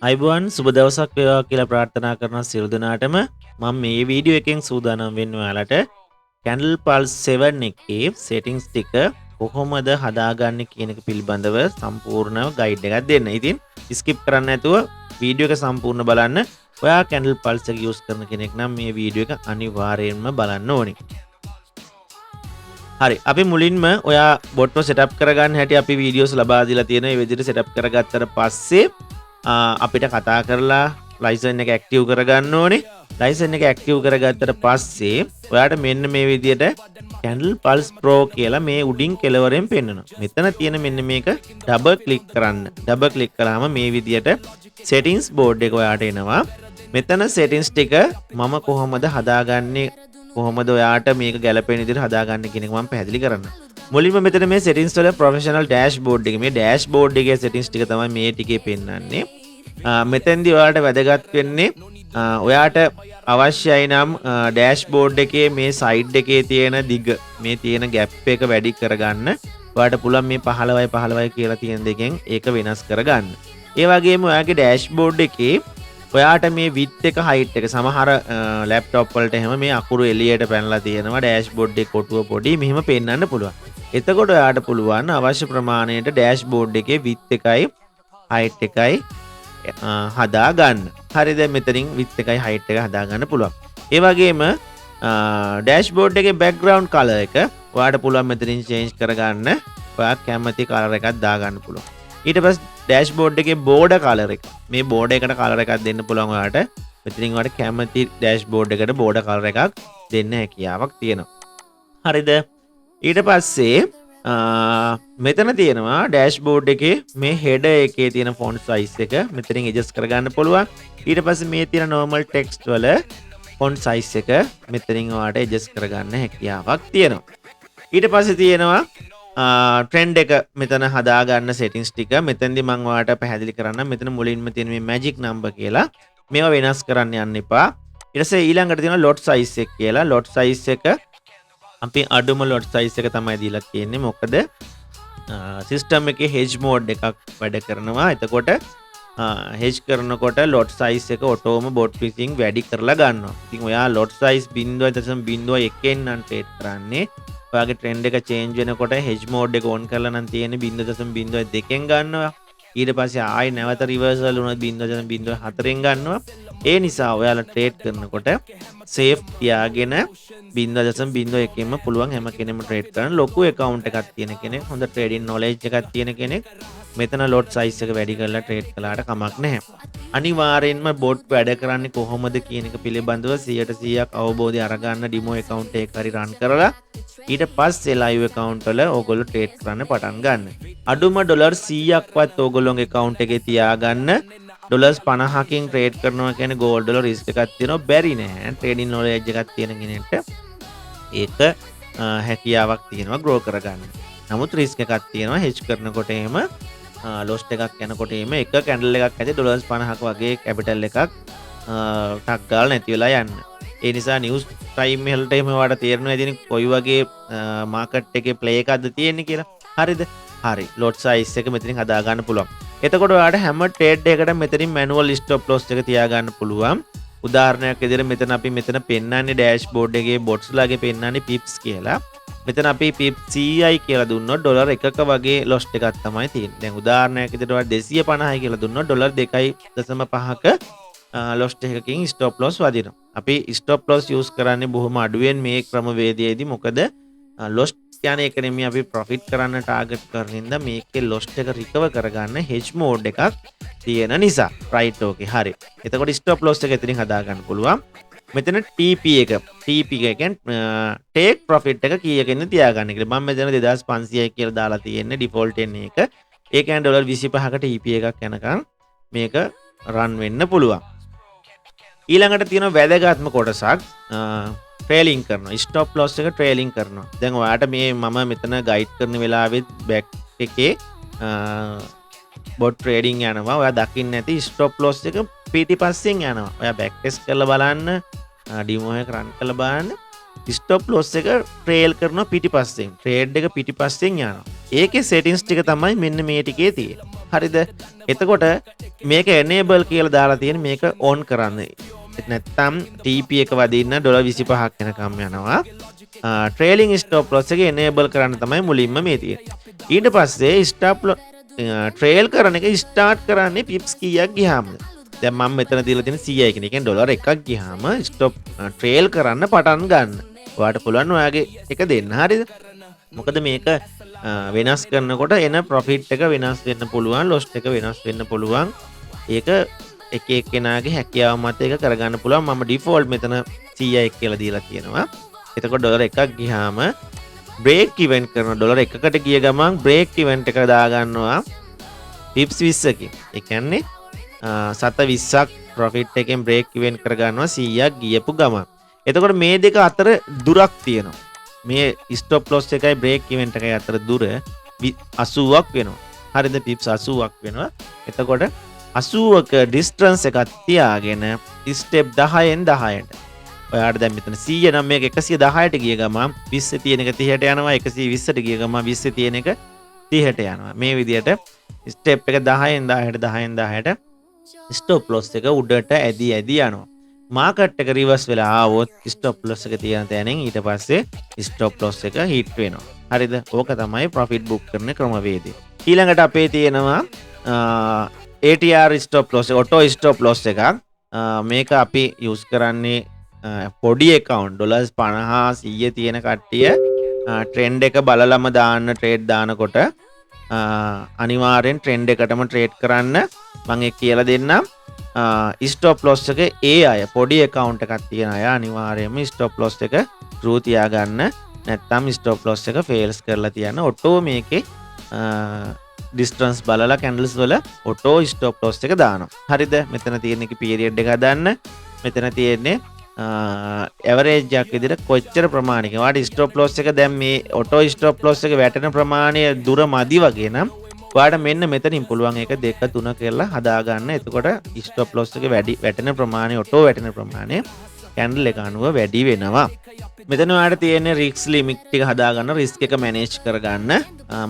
ආයුබෝවන්, සුබ දවසක් වේවා කියලා ප්‍රාර්ථනා කරන සියලු දෙනාටම. මම මේ වීඩියෝ එකෙන් සූදානම් වෙන්නේ ඔයාලට Candle Pulse 7 එකේ සෙටින්ග්ස් ටික කොහොමද හදාගන්නේ කියන එක පිළිබඳව සම්පූර්ණ ගයිඩ් එකක් දෙන්න. ඉතින් ස්කිප් කරන්න නැතුව වීඩියෝ එක සම්පූර්ණ බලන්න. ඔයා Candle Pulse එක යූස් කරන කෙනෙක් නම් මේ වීඩියෝ එක අනිවාර්යයෙන්ම බලන්න ඕනේ. හරි, අපි මුලින්ම ඔයා බොට්ව සෙටප් කරගන්න හැටි අපි වීඩියෝස් ලබා දීලා තියෙනවා. ඒ විදිහට සෙටප් කරගත්තට පස්සේ අපිට කතා කරලා ලයිසන් එක ඇක්ටිව් කරගන්න ඕනේ. ලයිසන් එක ඇක්ටිව් කරගත්තට පස්සේ ඔයාට මෙන්න මේ විදිහට Candle Pulse Pro කියලා මේ උඩින් කෙළවරෙන් පෙන්වනවා. මෙතන තියෙන මෙන්න මේක ඩබල් ක්ලික් කරන්න. ඩබල් ක්ලික් කළාම මේ විදිහට සෙටින්ග්ස් බෝඩ් එක ඔයාට එනවා. මෙතන සෙටින්ග්ස් ටික මම කොහොමද හදාගන්නේ, කොහොමද ඔයාට මේක ගැලපෙන විදිහට හදාගන්නේ කියන එක මම පැහැදිලි කරන්න. මුලින්ම මෙතන මේ සෙටින්ග්ස් වල ප්‍රොෆෙෂනල් ඩෑෂ්බෝඩ් එක, මේ ඩෑෂ්බෝඩ් එකේ සෙටින්ග්ස් ටික තමයි මේ ටිකේ පෙන්වන්නේ. මෙතෙන්දී ඔයාලට වැදගත් වෙන්නේ, ඔයාට අවශ්‍යයි නම් ඩෑෂ්බෝඩ් එකේ මේ සයිඩ් එකේ තියෙන දිග, මේ තියෙන ගැප් එක වැඩි කරගන්න ඔයාට පුළුවන් මේ 15යි 15යි කියලා තියෙන දෙකෙන් ඒක වෙනස් කරගන්න. ඒ වගේම ඔයාගේ ඩෑෂ්බෝඩ් එකේ ඔයාට මේ විඩ්ත් එක, හයිට් එක, සමහර ලැප්ටොප් වලට එහෙම මේ අකුරු එළියට පැනලා තියෙනවා, ඩෑෂ්බෝඩ් එකේ කොටුව පොඩි, මෙහෙම පෙන්වන්න පුළුවන්. එතකොට ඔයාට පුළුවන් අවශ්‍ය ප්‍රමාණයට ඩෑෂ්බෝඩ් එකේ විඩ්ත් එකයි හයිට් එකයි හදා ගන්න. හරිද? මෙතනින් විඩ්ත් එකයි හයිට් එක හදා ගන්න පුළුවන්. ඒ වගේම ඩෑෂ්බෝඩ් එකේ බෑග්ග්‍රවුන්ඩ් කලර් එක ඔයාට පුළුවන් මෙතනින් චේන්ජ් කරගන්න. ඔයා කැමති කලර් එකක් දාගන්න පුළුවන්. ඊට පස්සේ ඩෑෂ්බෝඩ් එකේ බෝඩර් කලර් එක, මේ බෝඩර් එකට කලර් එකක් දෙන්න පුළුවන් ඔයාට. මෙතනින් ඔයාට කැමති ඩෑෂ්බෝඩ් එකට බෝඩර් කලර් එකක් දෙන්න හැකියාවක් තියෙනවා. හරිද? ඊට පස්සේ මෙතන තියෙනවා ඩෑෂ්බෝඩ් එකේ මේ හෙඩර් එකේ තියෙන ෆොන්ට් සයිස් එක මෙතනින් ඇඩ්ජස්ට් කරගන්න පුළුවන්. ඊට පස්සේ මේ තියෙන නෝමල් ටෙක්ස්ට් වල ෆොන්ට් සයිස් එක මෙතනින් ඔයාලට ඇඩ්ජස්ට් කරගන්න හැකියාවක් තියෙනවා. ඊට පස්සේ තියෙනවා ට්‍රෙන්ඩ් එක මෙතන හදාගන්න සෙටින්ග්ස් ටික. මෙතෙන්දි මම ඔයාලට පැහැදිලි කරන්නම්. මෙතන මුලින්ම තියෙන මේ මැජික් නම්බර් කියලා මේවා වෙනස් කරන්න යන්න එපා. ඊට පස්සේ ඊළඟට තියෙනවා ලොට් සයිස් එක කියලා. ලොට් සයිස් එක අපි අඩුම ලොට් සයිස් එක තමයි දීලා තියෙන්නේ. මොකද සිස්ටම් එකේ හෙජ් මෝඩ් එකක් වැඩ කරනවා. එතකොට හෙජ් කරනකොට ලොට් සයිස් එක ඔටෝම බොට් විසින් වැඩි කරලා ගන්නවා. ඉතින් ඔයා ලොට් සයිස් 0.01 නම් ට්‍රේඩ් කරන්නේ, ඔයාගේ ට්‍රෙන්ඩ් එක චේන්ජ් වෙනකොට හෙජ් මෝඩ් එක ඔන් කරලා නම් තියෙන්නේ 0.02න් ගන්නවා. ඊට පස්සේ ආයි නැවත රිවර්සල් වුණොත් 0.04න් ගන්නවා. ඒ නිසා ඔයාලා ට්‍රේඩ් කරනකොට සේෆ් තියාගෙන 0.01න්ම පුළුවන් හැම කෙනෙක්ම ට්‍රේඩ් කරන්න. ලොකු ඇකවුන්ට් එකක් තියෙන කෙනෙක්, හොඳ ට්‍රේඩින් නොලෙජ් එකක් තියෙන කෙනෙක් මෙතන ලොට් සයිස් එක වැඩි කරලා ට්‍රේඩ් කළාට කමක් නැහැ. අනිවාර්යෙන්ම බොට් වැඩ කරන්නේ කොහොමද කියන එක පිළිබඳව 100%ක් අවබෝධය අරගන්න ඩිමෝ ඇකවුන්ට් එකක් හරි රන් කරලා ඊට පස්සේ ලයිව් ඇකවුන්ට් වල ඕගොල්ලෝ ට්‍රේඩ් කරන්න පටන් ගන්න. අඩුම ඩොලර් 100ක්වත් ඕගොල්ලෝගේ ඇකවුන්ට් එකේ තියාගන්න. ඩොලර්ස් 50කින් ට්‍රේඩ් කරනවා කියන්නේ ගෝල්ඩ් වල රිස්ක් එකක් තියෙනවා, බැරි නෑ. ට්‍රේඩින් නොලෙජ් එකක් තියෙන කෙනෙක්ට ඒක හැකියාවක් තියෙනවා ග්‍රෝ කරගන්න. නමුත් රිස්ක් එකක් තියෙනවා. හෙජ් කරනකොට එහෙම ලොස්ට් එකක් යනකොට එහෙම එක කැන්ඩල් එකක් ඇති ඩොලර්ස් 50ක වගේ කැපිටල් එකක් ටක් ගාලා නැති වෙලා යන්න. ඒ නිසා නිවුස් ටයිම් වලට එහෙම ඔයාලට තේරෙනවා ඇතිනේ කොයි වගේ මාකට් එකේ ප්ලේ එකක්ද තියෙන්නේ කියලා. හරිද? හරි. ලොට් සයිස් එක මෙතනින් හදා ගන්න පුළුවන්. එතකොට ඔයාලට හැම ට්‍රේඩ් එකකටම මෙතනින් මැනුවල් ස්ටොප් ලොස් එක තියාගන්න පුළුවන්. උදාහරණයක් විදිහට මෙතන අපි මෙතන පෙන්වන්නේ ඩෑෂ්බෝඩ් එකේ බොට්ස් ලාගේ පෙන්වන්නේ පිප්ස් කියලා. මෙතන අපි පිප් 100යි කියලා දුන්නොත් ඩොලර් එකක වගේ ලොස්ට් එකක් තමයි තියෙන්නේ. දැන් උදාහරණයක් විදිහට ඔයාලා 250යි කියලා දුන්නොත් ඩොලර් 2.5ක ලොස්ට් එකකින් ස්ටොප් ලොස් වදිනවා. අපි ස්ටොප් ලොස් යූස් කරන්නේ බොහොම අඩුවෙන් මේ ක්‍රමවේදයේදී. මොකද ලොස්ට් යන එක නෙමෙයි, අපි ප්‍රොෆිට් කරන්න ටාගට් කරන හින්දා මේකේ ලොස්ට් එක රිකවර් කරගන්න හෙජ් මෝඩ් එකක් තියෙන නිසා. රයිට්, ඕකේ, හරි. එතකොට ස්ටොප් ලොස් එක එතනින් හදා ගන්න පුළුවන්. මෙතන TP එක, TP එක කියන්නේ ටේක් ප්‍රොෆිට් එක කීයකින්ද තියාගන්න කියලා. මම මෙතන 2500යි කියලා දාලා තියෙන්නේ ඩිෆෝල්ට් එන්නේ එක. ඒ කියන්නේ ඩොලර් 25ක TP එකක් යනකම් මේක රන් වෙන්න පුළුවන්. ඊළඟට තියෙන වැදගත්ම කොටසක් ට්‍රේලිං කරනවා. ස්ටොප් ලොස් එක ට්‍රේලිං කරනවා. දැන් ඔයාට මේ මම මෙතන ගයිඩ් කරන වෙලාවෙත් බැක් එකේ බොට් ට්‍රේඩින් යනවා. ඔයා දකින්න ඇති ස්ටොප් ලොස් එක පිටිපස්සෙන් යනවා. ඔයා බැක් ටෙස්ට් කරලා බලන්න, ඩිමෝ එක රන් කරලා බලන්න. ස්ටොප් ලොස් එක ට්‍රේල් කරනවා පිටිපස්සෙන්. ට්‍රේඩ් එක පිටිපස්සෙන් යනවා. ඒකේ සෙටින්ස් ටික තමයි මෙන්න මේ ටිකේ තියෙන්නේ. හරිද? එතකොට මේක එනේබල් කියලා දාලා තියෙන මේක ඔන් කරන්න. නැත්තම් TP එක වදින්න ඩොලර් 25ක් වෙනකම් යනවා. ට්‍රේලිං ස්ටොප් ලොස් එක එනේබල් කරන්න තමයි මුලින්ම මේ තියෙන්නේ. ඊට පස්සේ ස්ටොප් ට්‍රේල් කරන එක ස්ටාර්ට් කරන්නේ පිප්ස් කීයක් ගියාමද? දැන් මම මෙතන දීලා තියෙන 100යි කියන එකෙන් ඩොලර් එකක් ගියාම ස්ටොප් ට්‍රේල් කරන්න පටන් ගන්න. ඔයාට පුළුවන් ඔයාගේ එක දෙන්න. හරිද? මොකද මේක වෙනස් කරනකොට එන ප්‍රොෆිට් එක වෙනස් වෙන්න පුළුවන්, ලොස් එක වෙනස් වෙන්න පුළුවන්. ඒක එක එක්කෙනාගේ හැකියාව මත ඒක කරගන්න පුළුවන්. මම ඩිෆෝල්ට් මෙතන 100යි කියලා දීලා තියෙනවා. එතකොට ඩොලර් එකක් ගියාම බ්‍රේක් ඉවන් කරන ඩොලර් එකකට ගිය ගමන් බ්‍රේක් ඉවන් එක දාගන්නවා පිප්ස් 20කින්. ඒ කියන්නේ සත 20ක් ප්‍රොෆිට් එකෙන් බ්‍රේක් ඉවන් කරගන්නවා 100ක් ගියපු ගමන්. එතකොට මේ දෙක අතර දුරක් තියෙනවා. මේ ස්ටොප් ලොස් එකයි බ්‍රේක් ඉවන් එකයි අතර දුර 80ක් වෙනවා. හරිද? පිප්ස් 80ක් වෙනවා. එතකොට 80ක ඩිස්ටන්ස් එකක් තියාගෙන ස්ටෙප් 10න් 10ට. ඔයාට දැන් මෙතන 100 නම් මේක 110ට ගිය ගමන් 20 තියෙන එක 30ට යනවා, 120ට ගිය ගමන් 20 තියෙන එක 30ට යනවා. මේ විදිහට ස්ටෙප් එක 10න් 10ට 10න් 10ට ස්ටොප් ලොස් එක උඩට ඇදි ඇදි යනවා. මාකට් එක රිවර්ස් වෙලා ආවොත් ස්ටොප් ලොස් එක තියෙන තැනින් ඊට පස්සේ ස්ටොප් ලොස් එක හිට් වෙනවා. හරිද? ඕක තමයි ප්‍රොෆිට් බුක් කරන ක්‍රමවේදය. ඊළඟට අපේ තියෙනවා ATR stop loss, auto stop loss එකක්. මේක අපි යූස් කරන්නේ පොඩි ඇකවුන්ට් ඩොලර්ස් 50 100 තියෙන කට්ටිය ට්‍රෙන්ඩ් එක බලලම දාන්න. ට්‍රේඩ් දානකොට අනිවාර්යෙන් ට්‍රෙන්ඩ් එකටම ට්‍රේඩ් කරන්න. මං ඒක කියලා දෙන්නම්. ස්ටොප් ලොස් එක ඒ අය පොඩි ඇකවුන්ට් එකක් තියෙන අය අනිවාර්යයෙන්ම ස්ටොප් ලොස් එක ට්‍රූ තියාගන්න, නැත්නම් ස්ටොප් ලොස් එක ෆේල්ස් කරලා තියන්න. ඔටෝ මේකේ ඩිස්ටන්ස් බලලා කැන්ඩල්ස් වල ඔටෝ ස්ටොප් ලොස් එක දානවා. හරිද? මෙතන තියෙන එක පීරියඩ් එක හදන්න. මෙතන තියෙන්නේ ඇවරේජ් එකක් විදිහට කොච්චර ප්‍රමාණයක ඔයාට ස්ටොප් ලොස් එක. දැන් මේ ඔටෝ ස්ටොප් ලොස් එක වැටෙන ප්‍රමාණය දුර මදි වගේ නම් ඔයාට මෙන්න මෙතනින් පුළුවන් ඒක 2 3 කියලා හදාගන්න. එතකොට ස්ටොප් ලොස් එක වැඩි වැටෙන ප්‍රමාණය, ඔටෝ වැටෙන ප්‍රමාණය කැන්ඩල් එක අනුව වැඩි වෙනවා. මෙතන ඔයාලට තියෙන රිස්ක් ලිමිට් ටික හදාගන්න, රිස්ක් එක මැනේජ් කරගන්න.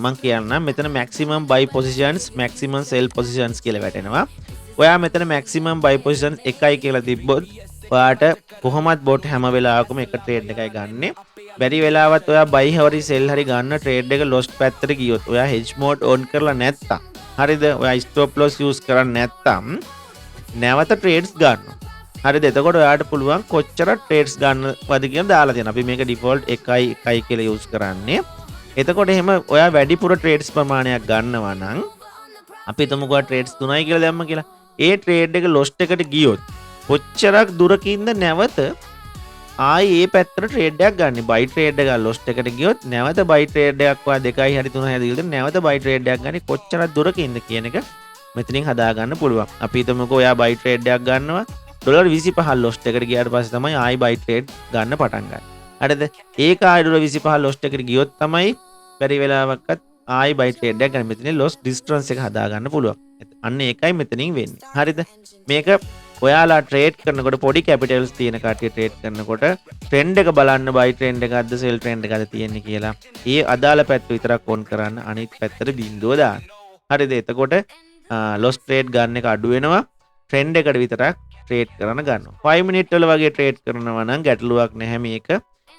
මං කියන්නම්, මෙතන මැක්සිමම් බයි පොසිෂන්ස්, මැක්සිමම් සෙල් පොසිෂන්ස් කියලා වැටෙනවා. ඔයා මෙතන මැක්සිමම් බයි පොසිෂන්ස් එකයි කියලා තිබ්බොත් ඔයාට කොහොමත් බොට් හැම වෙලාවකම එක ට්‍රේඩ් එකයි ගන්නෙ. බැරි වෙලාවත් ඔයා බයි හරි සෙල් හරි ගන්න ට්‍රේඩ් එක ලොස් පැත්තට ගියොත්, ඔයා හෙජ් මෝඩ් ඔන් කරලා නැත්තම්, හරිද, ඔයා ස්ටොප් ලොස් යූස් කරන්නේ නැත්තම් නැවත ට්‍රේඩ්ස් ගන්නවා. හරිද? එතකොට ඔයාට පුළුවන් කොච්චර ට්‍රේඩ්ස් ගන්නවද කියලා දාලා තියෙනවා. අපි මේක ඩිෆෝල්ට් 1යි 1යි කියලා යූස් කරන්නේ. එතකොට එහෙම ඔයා වැඩිපුර ට්‍රේඩ්ස් ප්‍රමාණයක් ගන්නවා නම්, අපි හිතමුකෝ ට්‍රේඩ්ස් 3යි කියලා දැම්ම කියලා. ඒ ට්‍රේඩ් එක ලොස්ට් එකට ගියොත් කොච්චරක් දුරකින්ද නැවත ආයි ඒ පැත්තට ට්‍රේඩ් එකක් ගන්න? බයි ට්‍රේඩ් එක ලොස්ට් එකට ගියොත් නැවත බයි ට්‍රේඩ් එකක් ඔයා 2යි හරි 3යි හරි දීලා නැවත බයි ට්‍රේඩ් එකක් ගන්නේ කොච්චරක් දුරකින්ද කියන එක මෙතනින් හදාගන්න පුළුවන්. අපි හිතමුකෝ ඔයා බයි ට්‍රේඩ් එකක් ගන්නවා, ඩොලර් 25 ලොස්ට් එකට ගියාට පස්සේ තමයි ආයි බයි ට්‍රේඩ් ගන්න පටන් ගන්න. හරිද? ඒක ආයි ඩොලර් 25 ලොස්ට් එකට ගියොත් තමයි බැරි වෙලාවක්වත් ආයි බයි ට්‍රේඩ් එකක් ගන්න. මෙතනින් ලොස් ඩිස්ටන්ස් එක හදාගන්න පුළුවන්. අන්න ඒකයි මෙතනින් වෙන්නේ. හරිද? මේක ඔයාලා ට්‍රේඩ් කරනකොට, පොඩි කැපිටල්ස් තියෙන කට්ටිය ට්‍රේඩ් කරනකොට ට්‍රෙන්ඩ් එක බලන්න, බයි ට්‍රෙන්ඩ් එකක්ද සෙල් ට්‍රෙන්ඩ් එකක්ද තියෙන්නේ කියලා. ඒ අදාළ පැත්ත විතරක් ඔන් කරන්න, අනිත් පැත්තට බිඳුව දාන්න. හරිද? එතකොට ලොස් ට්‍රේඩ් ගන්න එක අඩු වෙනවා. ට්‍රෙන්ඩ් එකට විතරක් ට්‍රේඩ් කරන්න ගන්නවා. 5 මිනිට් වල වගේ ට්‍රේඩ් කරනවා නම් ගැටලුවක් නැහැ. මේක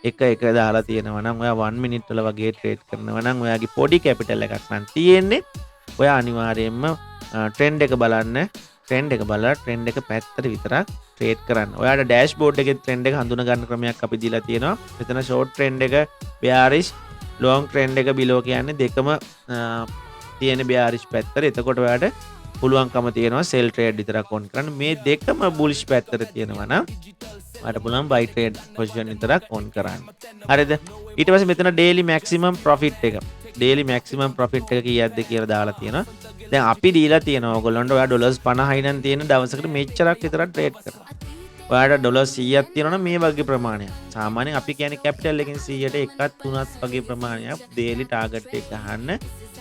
එක එක දාලා තියෙනවා නම්, ඔයා 1 මිනිට් වල වගේ ට්‍රේඩ් කරනවා නම්, ඔයාගේ පොඩි කැපිටල් එකක් නම් තියෙන්නේ, ඔයා අනිවාර්යයෙන්ම ට්‍රෙන්ඩ් එක බලන්න. ට්‍රෙන්ඩ් එක බලලා ට්‍රෙන්ඩ් එක පැත්තට විතරක් ට්‍රේඩ් කරන්න. ඔයාට ඩෑෂ්බෝඩ් එකේ ට්‍රෙන්ඩ් එක හඳුනා ගන්න ක්‍රමයක් අපි දීලා තියෙනවා. මෙතන ෂෝට් ට්‍රෙන්ඩ් එක බෙයාරිෂ්, ලොං ට්‍රෙන්ඩ් එක බිලෝ කියන්නේ දෙකම තියෙන බෙයාරිෂ් පැත්තට. එතකොට ඔයාට පුළුවන්කම තියෙනවා සෙල් ට්‍රේඩ් විතරක් ඔන් කරන්න. මේ දෙකම බුලිෂ් පැත්තට තියෙනවා නම් ඔයාට පුළුවන් බයි ට්‍රේඩ් පොසිෂන් විතරක් ඔන් කරන්න. හරිද? ඊට පස්සේ මෙතන ඩේලි මැක්සිමම් ප්‍රොෆිට් එක. ඩේලි මැක්සිමම් ප්‍රොෆිට් එක කීයක්ද කියලා දාලා තියෙනවා. දැන් අපි දීලා තියෙනවා ඔයගොල්ලන්ට ඔයා ඩොලර්ස් 50යි නම් තියෙන දවසකට මෙච්චරක් විතරක් ට්‍රේඩ් කරන්න. ඔයාට ඩොලර් 100ක් තියෙනවා නම් මේ වගේ ප්‍රමාණයක්. සාමාන්‍යයෙන් අපි කියන්නේ කැපිටල් එකෙන් 100ට එකක් තුනක් වගේ ප්‍රමාණයක් ඩේලි ටාගට් එක ගහන්න.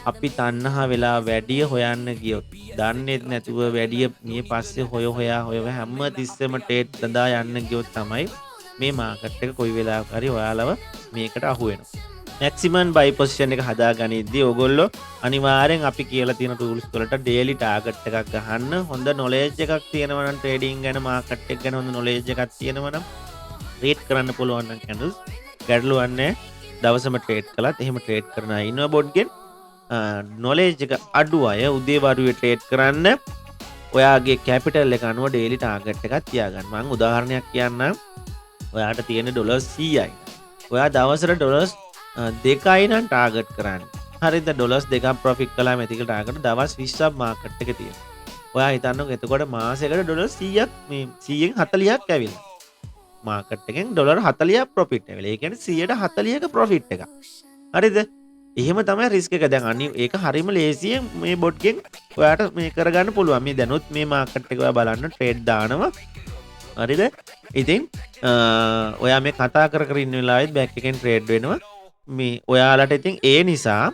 අපි තණ්හා වෙලා වැඩිය හොයන්න ගියොත්, දන්නේත් නැතුව වැඩිය මේ පස්සේ හොය හොයා හොය හැම තිස්සෙම ට්‍රේඩ් දදා යන්න ගියොත් තමයි මේ මාකට් එක කොයි වෙලාවක හරි ඔයාලව මේකට අහු වෙනවා. මැක්සිමම් බයි පොසිෂන් එක හදා ගනිද්දී ඔයගොල්ලෝ අනිවාර්යෙන් අපි කියලා තියෙන රූල්ස් වලට ඩේලි ටාගට් එකක් ගහන්න. හොඳ නොලෙජ් එකක් තියෙනවා නම්, ට්‍රේඩින් ගැන, මාකට් එක ගැන හොඳ නොලෙජ් එකක් තියෙනවා නම්, ට්‍රේඩ් කරන්න පුළුවන් නම් කැන්ඩල්ස්, ගැටලුවක් නැහැ දවසම ට්‍රේඩ් කළත්. එහෙම ට්‍රේඩ් කරන අය ඉන්නවා බොට්ගෙන්. නොලෙජ් එක අඩු අය උදේ වරුවේ ට්‍රේඩ් කරන්න. ඔයාගේ කැපිටල් එක අනුව ඩේලි ටාගට් එකක් තියාගන්න. මං උදාහරණයක් කියන්නම්. ඔයාට තියෙන ඩොලර් 100යි. ඔයා දවසට ඩොලර්ස් 2යි නම් ටාගට් කරන්නේ. හරිද? ඩොලර්ස් 2ක් ප්‍රොෆිට් කළාම ඇති කියලා ටාගට් දවස් 20ක් මාකට් එකේ තියෙනවා. ඔයා හිතන්නකෝ, එතකොට මාසෙකට ඩොලර් 100ක්, මේ 100න් 40ක් ඇවිල්ලා. මාකට් එකෙන් ඩොලර් 40ක් ප්‍රොෆිට් ඇවිල්ලා. ඒ කියන්නේ 140ක ප්‍රොෆිට් එකක්. හරිද? එහෙම තමයි රිස්ක් එක. දැන් අනි ඒක හරිම ලේසියෙන් මේ බොට්ගෙන් ඔයාට මේ කරගන්න පුළුවන්. මේ දැනුත් මේ මාකට් එක ඔයා බලන්න ට්‍රේඩ් දානවා. හරිද? ඉතින් ඔයා මේ කතා කර කර ඉන්න වෙලාවෙත් බැක් එකෙන් ට්‍රේඩ් වෙනවා. මේ ඔයාලට ඉතින් ඒ නිසා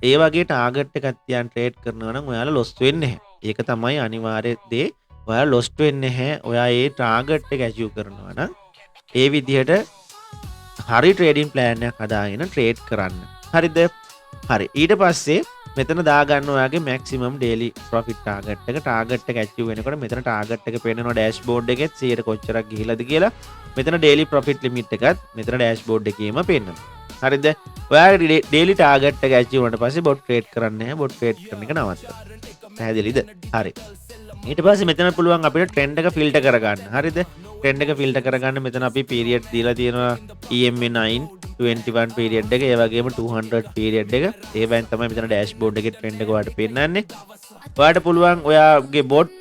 ඒ වගේ ටාගට් එකක් තියන් ට්‍රේඩ් කරනවා නම් ඔයාලා ලොස් වෙන්නේ නැහැ. ඒක තමයි අනිවාර්ය දේ. ඔයාලා ලොස් වෙන්නේ නැහැ. ඔයා ඒ ටාගට් එක ඇචීව් කරනවා නම් ඒ විදිහට හරි ට්‍රේඩින් ප්ලෑන් එකක් හදාගෙන ට්‍රේඩ් කරන්න. හරිද? හරි. ඊට පස්සේ මෙතන දාගන්න ඔයාගේ මැක්සිමම් ඩේලි ප්‍රොෆිට් ටාගට් එක. ටාගට් එක ඇචීව් වෙනකොට මෙතන ටාගට් එක පෙන්නනවා ඩෑෂ්බෝඩ් එකෙත් 100ට කොච්චරක් ගිහිලාද කියලා. මෙතන ඩේලි ප්‍රොෆිට් ලිමිට් එකත් මෙතන ඩෑෂ්බෝඩ් එකේම පෙන්නනවා. හරිද? ඔයාගේ ඩේලි ටාගට් එක ඇචීව් වුණාට පස්සේ බොට් ට්‍රේඩ් කරන්නේ නැහැ. බොට් ට්‍රේඩ් කරන එක නවත්තන්න. පැහැදිලිද? හරි. ඊට පස්සේ මෙතන පුළුවන් අපිට ට්‍රෙන්ඩ් එක ෆිල්ටර් කරගන්න. හරිද? ට්‍රෙන්ඩ් එක ෆිල්ටර් කරගන්න මෙතන අපි පීරියඩ් දීලා තියෙනවා, EMA 9 21 period එක, ඒ වගේම 200 පීරියඩ් එක. ඒ වයින් තමයි මෙතන ඩෑෂ්බෝඩ් එකේ ට්‍රෙන්ඩ් එක ඔයාලට පෙන්නන්නේ. ඔයාලට පුළුවන් ඔයාගේ බොට්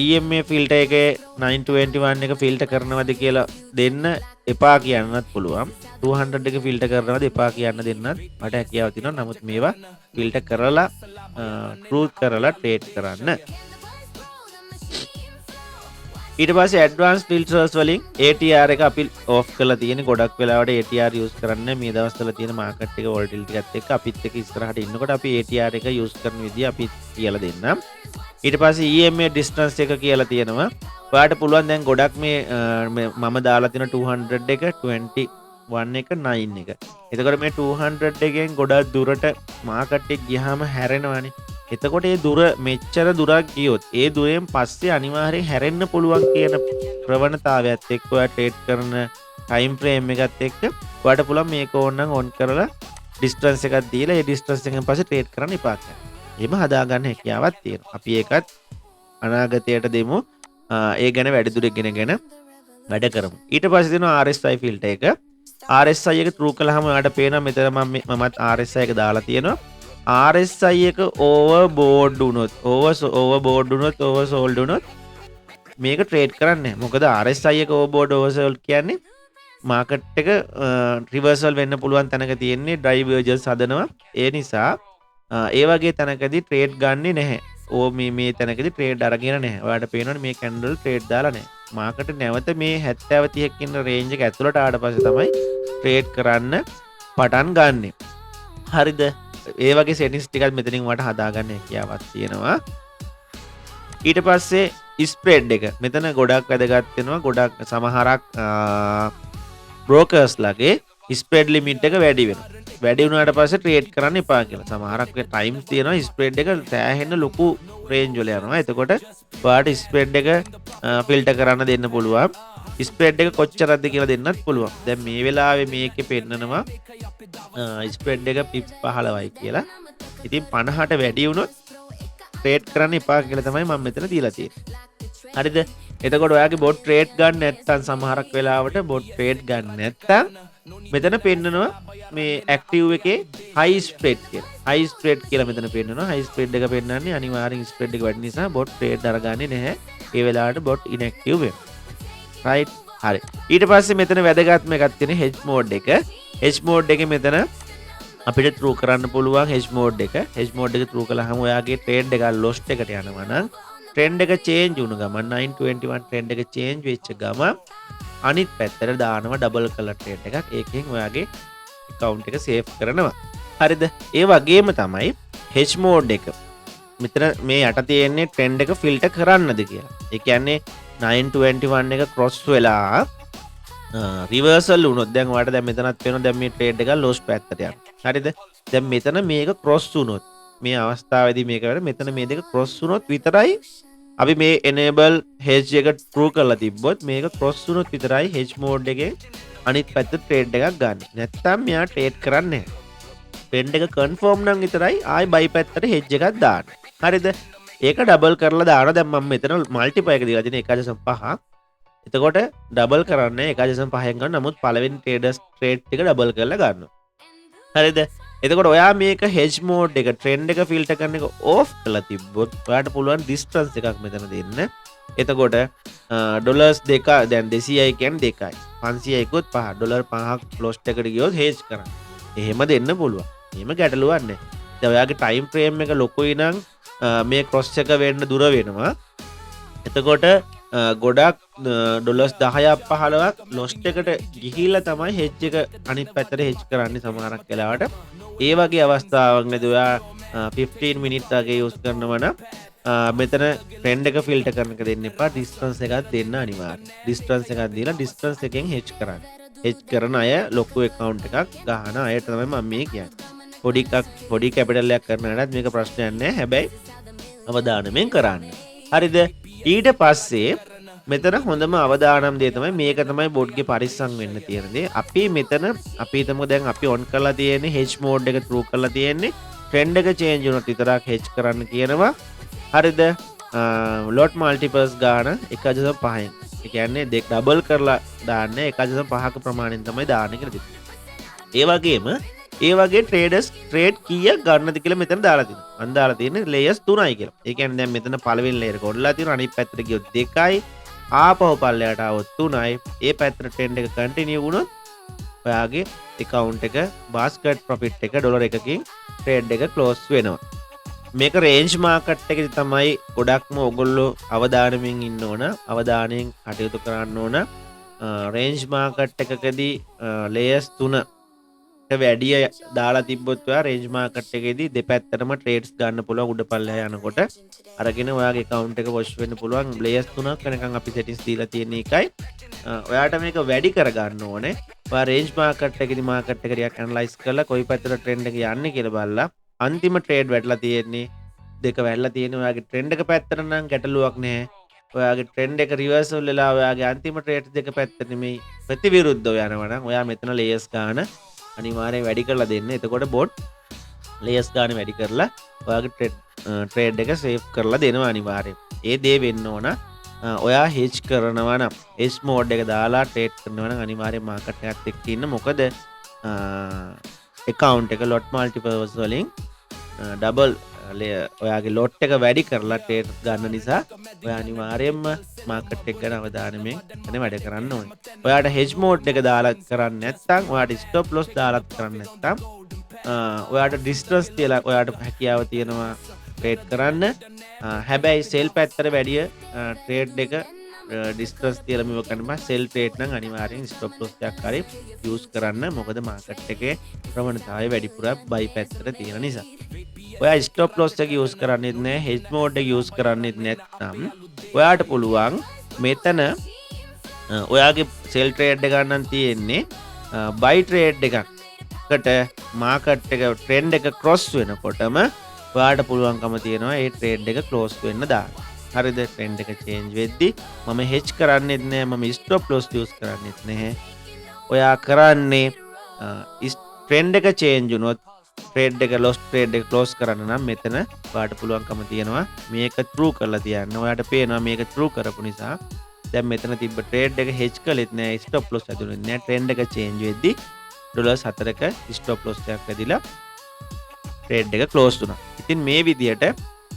EMA filter එකේ 921 එක ෆිල්ටර් කරනවද කියලා දෙන්න, එපා කියන්නත් පුළුවන්. 200 එක ෆිල්ටර් කරනවද එපා කියන්න දෙන්නත් මට හැකියාව තියෙනවා. නමුත් මේවා ෆිල්ටර් කරලා ට්‍රූත් කරලා ට්‍රේඩ් කරන්න. ඊට පස්සේ ඇඩ්වාන්ස් ෆිල්ටර්ස් වලින් ATR එක අපි ඕෆ් කරලා තියෙන. ගොඩක් වෙලාවට ATR use කරන්න මේ දවස්වල තියෙන මාකට් එක වොලටිලිටි එකත් එක්ක අපිත් එක්ක ඉස්සරහට ඉන්නකොට අපි ATR එක යූස් කරන විදිය අපි කියලා දෙන්නම්. ඊට පස්සේ EMA distance එක කියලා තියෙනවා. ඔයාලට පුළුවන් දැන් ගොඩක් මේ මම දාලා තියෙන 200 එක, 21 එක, 9 එක. එතකොට මේ 200 එකෙන් ගොඩක් දුරට මාකට් එක ගියාම හැරෙනවනේ. එතකොට ඒ දුර මෙච්චර දුරක් ගියොත් ඒ දුරෙන් පස්සේ අනිවාර්යෙන් හැරෙන්න පුළුවන් කියන ප්‍රවණතාවයත් එක්ක, ඔයා ට්‍රේඩ් කරන ටයිම් ෆ්‍රේම් එකත් එක්ක ඔයාට පුළුවන් මේක ඕනනම් ඔන් කරලා ඩිස්ටන්ස් එකක් දීලා ඒ ඩිස්ටන්ස් එකෙන් පස්සේ ට්‍රේඩ් කරන්න එපා කියලා. එහෙම හදාගන්න හැකියාවක් තියෙනවා. අපි ඒකත් අනාගතයට දෙමු. ඒ ගැන වැඩිදුර ඉගෙනගෙන වැඩ කරමු. ඊට පස්සේ තියෙනවා RSI filter එක. RSI එක ට්‍රූ කළාම ඔයාලට පේනවා මෙතන මම මමත් RSI එක දාලා තියෙනවා. RSI එක ඕවර් බෝඩ් වුණොත්, ඕවර් ඕවර් බෝඩ් වුණොත්, ඕවර් සෝල්ඩ් වුණොත් මේක ට්‍රේඩ් කරන්නේ නැහැ. මොකද RSI එක ඕවර් බෝඩ්, ඕවර් සෝල්ඩ් කියන්නේ මාකට් එක රිවර්සල් වෙන්න පුළුවන් තැනක තියෙන්නේ, ඩයිවර්ජන්ස් හදනවා. ඒ නිසා ඒ වගේ තැනකදී ට්‍රේඩ් ගන්නෙ නැහැ. ඕ මේ මේ තැනකදී ට්‍රේඩ් අරගෙන නැහැ. ඔයාලට පේනවනේ මේ කැන්ඩල් ට්‍රේඩ් දාලා නැහැ. මාකට් නැවත මේ 70 30ක් ඉන්න රේන්ජ් එක ඇතුළට ආවට පස්සේ තමයි ට්‍රේඩ් කරන්න පටන් ගන්නෙ. හරිද? ඒ වගේ සෙටින්ස් ටිකක් මෙතනින් ඔයාලට හදාගන්න හැකියාවක් තියෙනවා. ඊට පස්සේ ස්ප්‍රෙඩ් එක මෙතන ගොඩක් වැදගත් වෙනවා. ගොඩක් සමහරක් බ්‍රෝකර්ස් ලගේ ස්ප්‍රෙඩ් ලිමිට් එක වැඩි වෙනවා. වැඩි වුණාට පස්සේ ට්‍රේඩ් කරන්න එපා කියලා. සමහරක් ටයිම්ස් තියෙනවා ස්ප්‍රෙඩ් එක සෑහෙන ලොකු රේන්ජ් වල යනවා. එතකොට ඔයාට ස්ප්‍රෙඩ් එක ෆිල්ටර් කරන්න දෙන්න පුළුවන්. ස්ප්‍රෙඩ් එක කොච්චරක්ද කියලා දෙන්නත් පුළුවන්. දැන් මේ වෙලාවේ මේකේ පෙන්නනවා ස්ප්‍රෙඩ් එක පිප්ස් 15යි කියලා. ඉතින් 50ට වැඩි වුණොත් ට්‍රේඩ් කරන්න එපා කියලා තමයි මම මෙතන දීලා තියෙන්නේ. හරිද? එතකොට ඔයාගේ බොට් ට්‍රේඩ් ගන්න නැත්නම්, සමහරක් වෙලාවට බොට් ට්‍රේඩ් ගන්න නැත්නම් මෙතන පෙන්නනවා මේ ඇක්ටිව් එකේ හයි ස්ප්‍රෙඩ් කියලා. හයි ස්ප්‍රෙඩ් කියලා මෙතන පෙන්නනවා. හයි ස්ප්‍රෙඩ් එක පෙන්නන්නේ අනිවාර්යෙන් ස්ප්‍රෙඩ් එක වැඩි නිසා බොට් ට්‍රේඩ් අරගන්නේ නැහැ. ඒ වෙලාවට බොට් ඉන්ඇක්ටිව් වෙනවා. රයිට්. හරි. ඊට පස්සේ මෙතන වැදගත්ම එකක් තියෙන හෙජ් මෝඩ් එක. හෙජ් මෝඩ් එකේ මෙතන අපිට ට්‍රූ කරන්න පුළුවන් හෙජ් මෝඩ් එක. හෙජ් මෝඩ් එක ට්‍රූ කළාම ඔයාගේ ට්‍රේඩ් එක ලොස්ට් එකට යනවා නම් ට්‍රෙන්ඩ් එක චේන්ජ් වුණ ගමන්, 921 ට්‍රෙන්ඩ් එක චේන්ජ් වෙච්ච ගමන් අනිත් පැත්තට දානවා ඩබල් කලර් ට්‍රේඩ් එකක්. ඒකෙන් ඔයාගේ ඇකවුන්ට් එක සේෆ් කරනවා. හරිද? ඒ වගේම තමයි හෙජ් මෝඩ් එක. මෙතන මේ යට තියෙන්නේ ට්‍රෙන්ඩ් එක ෆිල්ටර් කරන්නද කියලා. ඒ කියන්නේ 921 එක ක්‍රොස් වෙලා රිවර්සල් වුණොත්, දැන් ඔයාලට දැන් මෙතනත් පේනවා, දැන් මේ ට්‍රේඩ් එක ලොස් පැත්තට යනවා. හරිද? දැන් මෙතන මේක ක්‍රොස් වුණොත්, මේ අවස්ථාවේදී මේක වැඩ, මෙතන මේ දෙක ක්‍රොස් වුණොත් විතරයි, අපි මේ enable hedge එක true කරලා තිබ්බොත්, මේක ක්‍රොස් වුණොත් විතරයි hedge mode එකෙන් අනිත් පැත්තට ට්‍රේඩ් එකක් ගන්න. නැත්තම් මෙයා ට්‍රේඩ් කරන්නේ නැහැ. ට්‍රෙන්ඩ් එක කන්ෆර්ම් නම් විතරයි ආයි බයි පැත්තට හෙජ් එකක් දාන්න. හරිද? ඒක ඩබල් කරලා දානවා. දැන් මම මෙතන මල්ටිපල් එක දීලා තියෙන 1.5. එතකොට ඩබල් කරන්නේ 1.5න් ගන්න. නමුත් පළවෙනි ට්‍රේඩර්ස් ට්‍රේඩ් ටික ඩබල් කරලා ගන්නවා. හරිද? එතකොට ඔයා මේක හෙජ් මෝඩ් එක, ට්‍රෙන්ඩ් එක ෆිල්ටර් කරන එක ඕෆ් කරලා තිබ්බොත් ඔයාට පුළුවන් ඩිස්ටන්ස් එකක් මෙතන දෙන්න. එතකොට ඩොලර්ස් දෙක, දැන් 200යි කියන්නේ 2යි. 500යි කිව්වොත් 5. ඩොලර් 5ක් ලොස්ට් එකට ගියොත් හෙජ් කරන්න. එහෙම දෙන්න පුළුවන්. එහෙම ගැටලුවක් නැහැ. දැන් ඔයාගේ ටයිම් ෆ්‍රේම් එක ලොකුයි නම් මේ ක්‍රොස් එක වෙන්න දුර වෙනවා. එතකොට ගොඩක් ඩොලර්ස් 10ක් 15ක් ලොස්ට් එකට ගිහිල්ලා තමයි හෙජ් එක අනිත් පැත්තට හෙජ් කරන්නේ සමහරක් වෙලාවට. ඒ වගේ අවස්ථාවන්වලදී ඔයා 15 මිනිට් වගේ යූස් කරනවා නම් මෙතන ට්‍රෙන්ඩ් එක ෆිල්ටර් කරන එක දෙන්න එපා. ඩිස්ටන්ස් එකක් දෙන්න අනිවාර්යයෙන්. ඩිස්ටන්ස් එකක් දීලා ඩිස්ටන්ස් එකෙන් හෙජ් කරන්න. හෙජ් කරන අය, ලොකු ඇකවුන්ට් එකක් ගහන අයට තමයි මම මේ කියන්නේ. පොඩි එකක්, පොඩි කැපිටල් එකක් කරන අයටත් මේක ප්‍රශ්නයක් නෑ. හැබැයි අවධානයෙන් කරන්න. හරිද? ඊට පස්සේ මෙතන හොඳම අවදානම් දේ තමයි, මේක තමයි බොට්ගේ පරිස්සම් වෙන්න තියෙන දේ. අපි මෙතන අපි හිතමු දැන් අපි ඔන් කරලා තියෙන්නේ හෙජ් මෝඩ් එක ට්‍රූ කරලා තියෙන්නේ. ට්‍රෙන්ඩ් එක චේන්ජ් වුණොත් විතරක් හෙජ් කරන්න කියනවා. හරිද? ලොට් මල්ටිපල්ස් ගාන 1.5න්. ඒ කියන්නේ දෙක ඩබල් කරලා දාන්න 1.5ක ප්‍රමාණයෙන් තමයි දාන්නේ කියලා තිබුණා. ඒ වගේම ඒ වගේ ට්‍රේඩර්ස් ට්‍රේඩ් කීයක් ගන්නද කියලා මෙතන දාලා තියෙනවා. මං දාලා තියෙන්නේ ලේයර්ස් 3යි කියලා. ඒ කියන්නේ දැන් මෙතන පළවෙනි ලේයර් එක ඔඩලා තියෙනවා. අනිත් පැත්තට ගියොත් 2යි. ආපහු පල්ලෙහාට ආවොත් 3යි. ඒ පැත්තට ට්‍රෙන්ඩ් එක කන්ටිනියු වුණොත් ඔයාගේ ඇකවුන්ට් එක බාස්කට් ප්‍රොෆිට් එක ඩොලර් එකකින් ට්‍රේඩ් එක ක්ලෝස් වෙනවා. මේක රේන්ජ් මාකට් එකේදී තමයි ගොඩක්ම ඔයගොල්ලෝ අවධානයෙන් ඉන්න ඕන, අවධානයෙන් කටයුතු කරන්න ඕන. රේන්ජ් මාකට් එකකදී ලේයර්ස් තුනට වැඩිය දාලා තිබ්බොත් ඔයා රේන්ජ් මාකට් එකේදී දෙපැත්තටම ට්‍රේඩ්ස් ගන්න පුළුවන්. උඩ පල්ලෙහා යනකොට අරගෙන ඔයාගේ ඇකවුන්ට් එක වොෂ් වෙන්න පුළුවන්. ලේයර්ස් තුනක් වෙනකන් අපි සෙටින්ග්ස් දීලා තියෙන එකයි. ඔයාට මේක වැඩි කරගන්න ඕනේ. ඔයා රේන්ජ් මාකට් එකේදී මාකට් එක ටිකක් ඇනලයිස් කරලා කොයි පැත්තට ට්‍රෙන්ඩ් එක යන්නේ කියලා බලලා, අන්තිම ට්‍රේඩ් වැටලා තියෙන්නේ දෙක වැටලා තියෙන්නේ ඔයාගේ ට්‍රෙන්ඩ් එක පැත්තට නම් ගැටලුවක් නැහැ. ඔයාගේ ට්‍රෙන්ඩ් එක රිවර්සල් වෙලා ඔයාගේ අන්තිම ට්‍රේඩ් දෙක පැත්තට නෙමෙයි, ප්‍රතිවිරුද්ධව යනවා නම් ඔයා මෙතන ලේයර්ස් ගාන අනිවාර්යෙන් වැඩි කරලා දෙන්න. එතකොට බොට් ලේයර්ස් ගාන වැඩි කරලා ඔයාගේ ට්‍රේඩ් එක සේව් කරලා දෙනවා අනිවාර්යෙන්. ඒ දේ වෙන්න ඕන. ඔයා හෙජ් කරනවා නම්, හෙජ් මෝඩ් එක දාලා ට්‍රේඩ් කරනවා නම් අනිවාර්යෙන් මාකට් එකත් එක්ක ඉන්න. මොකද ඇකවුන්ට් එක ලොට් මල්ටිපල්ස් වලින් ඩබල් ඔයාගේ ලොට් එක වැඩි කරලා ට්‍රේඩ් ගන්න නිසා ඔයා අනිවාර්යයෙන්ම මාකට් එක ගැන අවධානයෙන් එතන වැඩ කරන්න ඕනේ. ඔයාට හෙජ් මෝඩ් එක දාලා කරන්න නැත්නම්, ඔයාට ස්ටොප් ලොස් දාලා කරන්න නැත්නම්, ඔයාට ඩිස්ටන්ස් තියලා ඔයාට හැකියාව තියෙනවා ට්‍රේඩ් කරන්න. හැබැයි සෙල් පැත්තට වැඩිය ට්‍රේඩ් එක ඩිස්ටන්ස් තියලා මේව කරන්න බෑ. සෙල් ට්‍රේඩ් නම් අනිවාර්යෙන් ස්ටොප් ලොස් එකක් හරි යූස් කරන්න. මොකද මාකට් එකේ ප්‍රවණතාවය වැඩිපුර බයි පැත්තට තියෙන නිසා. ඔයා ස්ටොප් ලොස් එක යූස් කරන්නෙත් නෑ, හෙජ් මෝඩ් එක යූස් කරන්නෙත් නැත්නම් ඔයාට පුළුවන් මෙතන ඔයාගේ සෙල් ට්‍රේඩ් එක ගන්න තියෙන්නේ බයි ට්‍රේඩ් එකකට මාකට් එක ට්‍රෙන්ඩ් එක ක්‍රොස් වෙනකොටම ඔයාට පුළුවන්කම තියෙනවා ඒ ට්‍රේඩ් එක ක්ලෝස් වෙන්න දාන්න. හරිද? ට්‍රෙන්ඩ් එක චේන්ජ් වෙද්දි මම හෙජ් කරන්නෙත් නෑ, මම ස්ටොප් ලොස් යූස් කරන්නෙත් නැහැ. ඔයා කරන්නේ ට්‍රෙන්ඩ් එක චේන්ජ් වුණොත් ට්‍රේඩ් එක ලොස් ට්‍රේඩ් එක ක්ලෝස් කරන්න නම් මෙතන ඔයාට පුළුවන්කම තියෙනවා මේක ට්‍රූ කරලා තියන්න. ඔයාට පේනවා මේක ට්‍රූ කරපු නිසා දැන් මෙතන තිබ්බ ට්‍රේඩ් එක හෙජ් කළෙත් නෑ, ස්ටොප් ලොස් ඇදුනෙත් නෑ. ට්‍රෙන්ඩ් එක චේන්ජ් වෙද්දි ඩොලර්ස් 4ක ස්ටොප් ලොස් එකක් ඇදිලා ට්‍රේඩ් එක ක්ලෝස් වුණා. ඉතින් මේ විදියට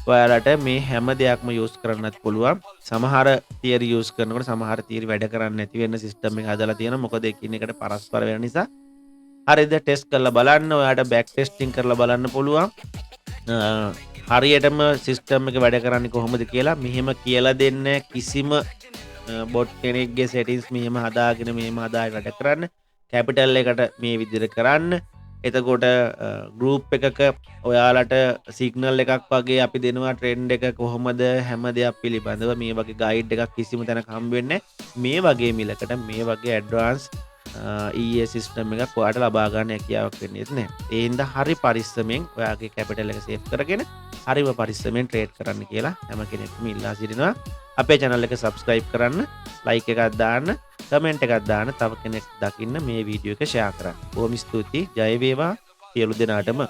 ඔයාලට මේ හැම දෙයක්ම යූස් කරන්නත් පුළුවන්. සමහර තියරි යූස් කරනකොට සමහර තියරි වැඩ කරන්නේ නැති වෙන්න සිස්ටම් එක හදලා තියෙනවා. මොකද එකින් එකට පරස්පර වෙන නිසා. හරිද? ටෙස්ට් කරලා බලන්න. ඔයාට බෑක් ටෙස්ටිං කරලා බලන්න පුළුවන්. හරියටම සිස්ටම් එක වැඩ කරන්නේ කොහොමද කියලා මෙහෙම කියලා දෙන්න කිසිම බොට් කෙනෙක්ගේ සෙටින්ස් මෙහෙම හදාගෙන මෙහෙම හදාගෙන වැඩ කරන්න. කැපිටල් එකට මේ විදිහට කරන්න. එතකොට ගෲප් එකක ඔයාලට සිග්නල් එකක් වගේ අපි දෙනවා. ට්‍රෙන්ඩ් එක කොහොමද, හැම දෙයක් පිළිබඳව මේ වගේ ගයිඩ් එකක් කිසිම තැනක හම්බ වෙන්නේ මේ වගේ මිලකට මේ වගේ ඇඩ්වාන්ස් EA system එකක් ඔයාට ලබා ගන්න හැකියාවක් වෙන්නේ නැහැ. ඒ හින්දා හරි පරිස්සමෙන් ඔයාගේ කැපිටල් එක සේව් කරගෙන හරිම පරිස්සමෙන් ට්‍රේඩ් කරන්න කියලා හැම කෙනෙක්ම ඉල්ලා සිටිනවා. අපේ channel එක subscribe කරන්න, like එකක් දාන්න, කමෙන්ට් එකක් දාන්න, තව කෙනෙක් දකින්න මේ වීඩියෝ එක ෂෙයා කරන්න. බොහොම ස්තුතියි. ජය වේවා සියලු දෙනාටම.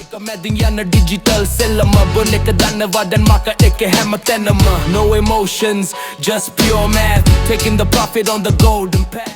එක මැදින් යන ඩිජිටල් සෙල්ලම. බොන් එක දන්නවා දැන් මාකට් එක හැම තැනම. No emotions, just pure math, taking the profit on the golden path.